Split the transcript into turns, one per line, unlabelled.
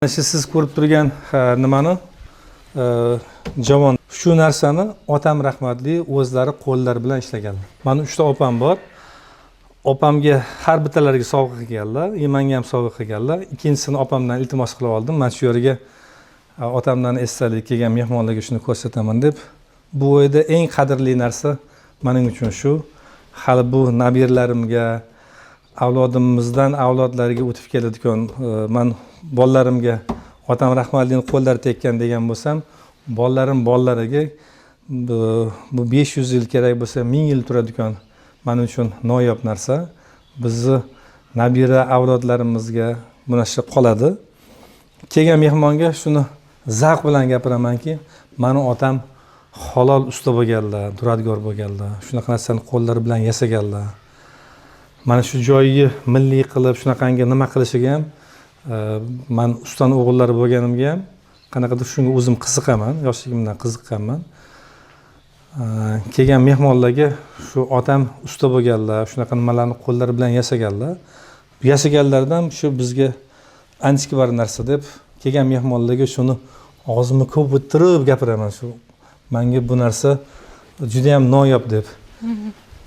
Mana shu siz ko'rib turgan nimani, javon, shu narsani otam rahmatli o'zlari qo'llari bilan ishlaganlar. Mani uchta opam bor. Opamga har bittalariga sovg'a qilganlar, и manga ham sovg'a qilganlar. Ikkinchisini opamdan iltimos qilib oldim. Man shu yerga otamdan esdalik kelgan mehmonlarga shuni ko'rsataman deb. Bu yerda eng qadrli narsa mening uchun shu. Hali bu nabiralarimga, avlodimizdan avlodlarga o'tib keladigan, man bolalarimga otam rahmatlini qo'llari tekkan degan bo'lsam, bolalarim bolalariga bu 500 yil kerak bo'lsa, 1000 yil turadigan man uchun noyob narsa. Bizni nabira avlodlarimizga bu narsa qoladi. Kelgan mehmonga shuni zavq bilan gapiramanki, mani otam halol usta bo'lganlar, duradgor bo'lganlar, shunaqa narsani qo'llari bilan yasaganlar. Mana shu joyni milliy qilib shunaqangi nima qilishiga ham, man ustani o'g'illari bo'lganimga ham qanaqadir shunga o'zim qiziqaman, yoshligimdan qiziqqanman. Kelgan mehmonlarga shu otam usta bo'lganlar, shunaqa nimalarni qo'llari bilan yasaganlar, yasaganlaridan shu bizga antikvar narsa deb kelgan mehmonlarga shuni og'zimni ko'pirtirib gapiraman, shu manga bu narsa judayam noyob deb.